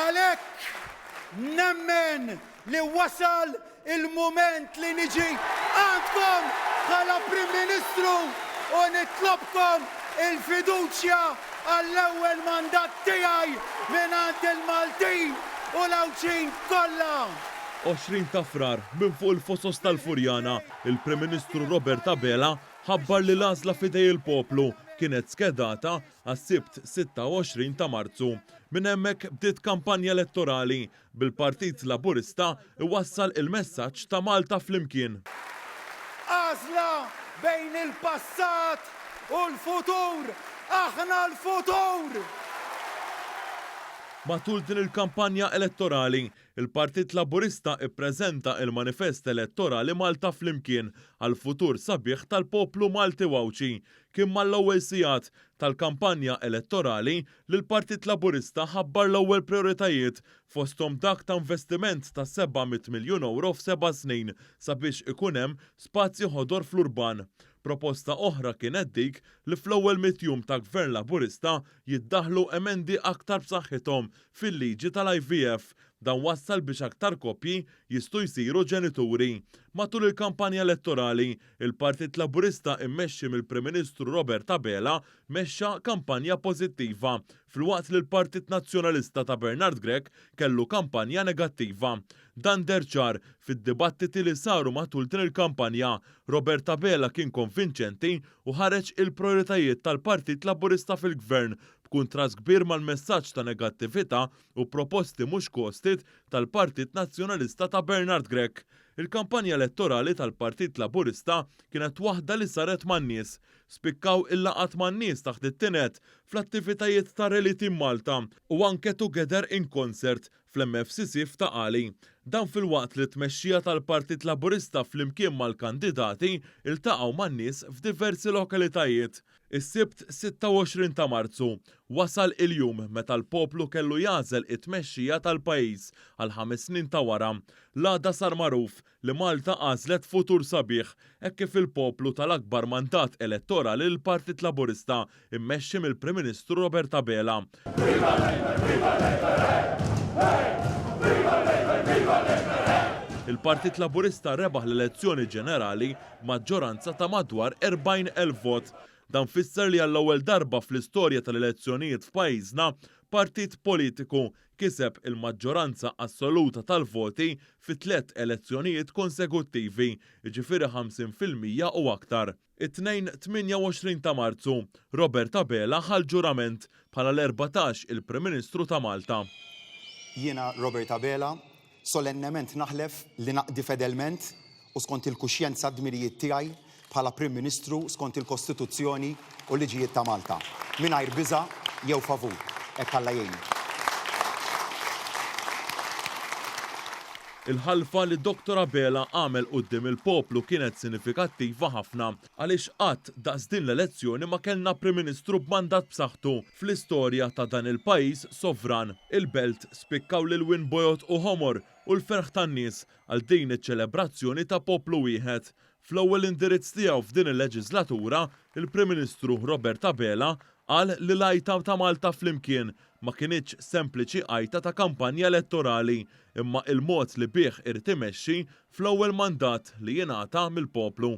Għalhekk nemmen li wasal il-mument li niġi għandkom bħala Prim Ministru u nitlobkom il-fiduċja għall-ewwel mandat tiegħi mingħand il-Maltin u l-Għawdxin kollha. 20 ta' Frar, minn fuq il-Fosos tal-Furjana, il-Prim Ministru Robert Abela ħabbar li l-għażla f'idej il-poplu kienet skedata għas-Sibt 26 ta' Marzu. Minn hemmhekk bdiet kampanja elettorali, bil-Partit Laburista iwassal il-messaġġ ta' Malta Flimkien. Għażla bejn il-passat u l-futur, aħna l-futur! Matul din il-kampanja elettorali, Il-Partit Laburista ippreżenta il-manifest elettorali Malta Flimkien għall-futur sabiħ tal-poplu Malti u Għawdxi. Kien mal-ewwel sigħat tal-kampanja elettorali li l-Partit Laburista ħabbar l-ewwel prijoritajiet fosthom dak ta' investiment ta' 700 miljun ewro f'seba' snin sabiex ikun hemm spazji ħodor fl-urban. Proposta oħra kienet dik li fl-ewwel mitt jum ta' Gvern Laburista jiddaħħlu emendi aktar b'saħħithom fil-liġi tal-IVF. Dan wassal biex aktar koppji jistgħu jsiru ġenituri. Matul il-kampanja elettorali, il-Partit Laburista immexxi mill-Prim Ministru Robert Abela mexxa kampanja pożittiva, filwaqt li l-Partit Nazzjonalista ta' Bernard Grech kellu kampanja negattiva. Dan deher ċar fid-dibattiti li saru matul din il-kampanja. Robert Abela kien konvinċenti u ħareġ il-projoritajiet tal-Partit Laburista fil-Gvern b'kuntrast kbir mal-messaġġ ta' negattività u proposti mhux costed tal-Partit Nazzjonalista ta' Bernard Grech. Il-kampanja elettorali tal-Partit Laburista kienet waħda li saret man-nies. Spikkaw il-laqgħat man-nies taħt it-tined, fl-attivitajiet ta' Rally Team Malta u anke Together in Concert fl-MFCC f'Ta' Qali. Dan filwaqt li t-tmexxija tal-Partit Laburista flimkien mal-kandidati ltaqgħu man-nies f'diversi lokalitajiet. Is-Sibt 26 ta' Marzu, wasal il-jum meta l-poplu kellu jagħżel it-tmexxija tal-pajjiż għall-ħames snin ta' wara. L-għada sar magħruf li Malta għażlet futur sabiħ hekk kif il-poplu ta l-akbar mandat elettorali lill-Partit Laburista mmexxi mill-Prim Ministru Robert Abela. Il-Partit Laburista rebaħ l-elezzjoni ġenerali b'maġġoranza ta' madwar 40,000 vot. Dan fisser li għall-ewwel darba fl-istorja tal-elezzjonijiet f'pajjiżna, partit politiku kiseb il-maġġoranza assoluta tal-voti fi tlett elezzjonijiet konsekuttivi, jiġifieri 50% u aktar. It-Tnejn 28 ta' Marzu, Robert Abela ħa l-ġurament bħala l-erbatax il-Prim Ministru ta' Malta. Jiena Robert Abela, solennement naħlef li naqdi fedelment u skont il-kuxjenza d-dmirijiet tiegħi bħala Prim Ministru skont il-Kostituzzjoni u l-liġijiet ta' Malta, mingħajr biża' jew favur. Hekk Alla jgħinni. Il-ħalfa li Dottor Abela għamel quddiem il-poplu kienet sinifikattiva ħafna għaliex qatt daqs din l-elezzjoni ma kellna Prim Ministru b'mandat b'saħħtu fl-istorja ta' dan il-pajjiż sovran. Il-Belt spikkaw l-ilwien bojod u ħomor u l-ferħ tan-nies għal din iċ-ċelebrazzjoni ta' poplu wieħed. Fl-ewwel indirizz tiegħu f'din il-leġiżlatura, il-Prim Ministru Robert Abela qal li l-għajta ta' Malta Flimkien ma kinitx sempliċi għajta ta' kampanja elettorali imma il-mod li bih irid imexxi fl-ewwel mandat li jingħata mill-poplu.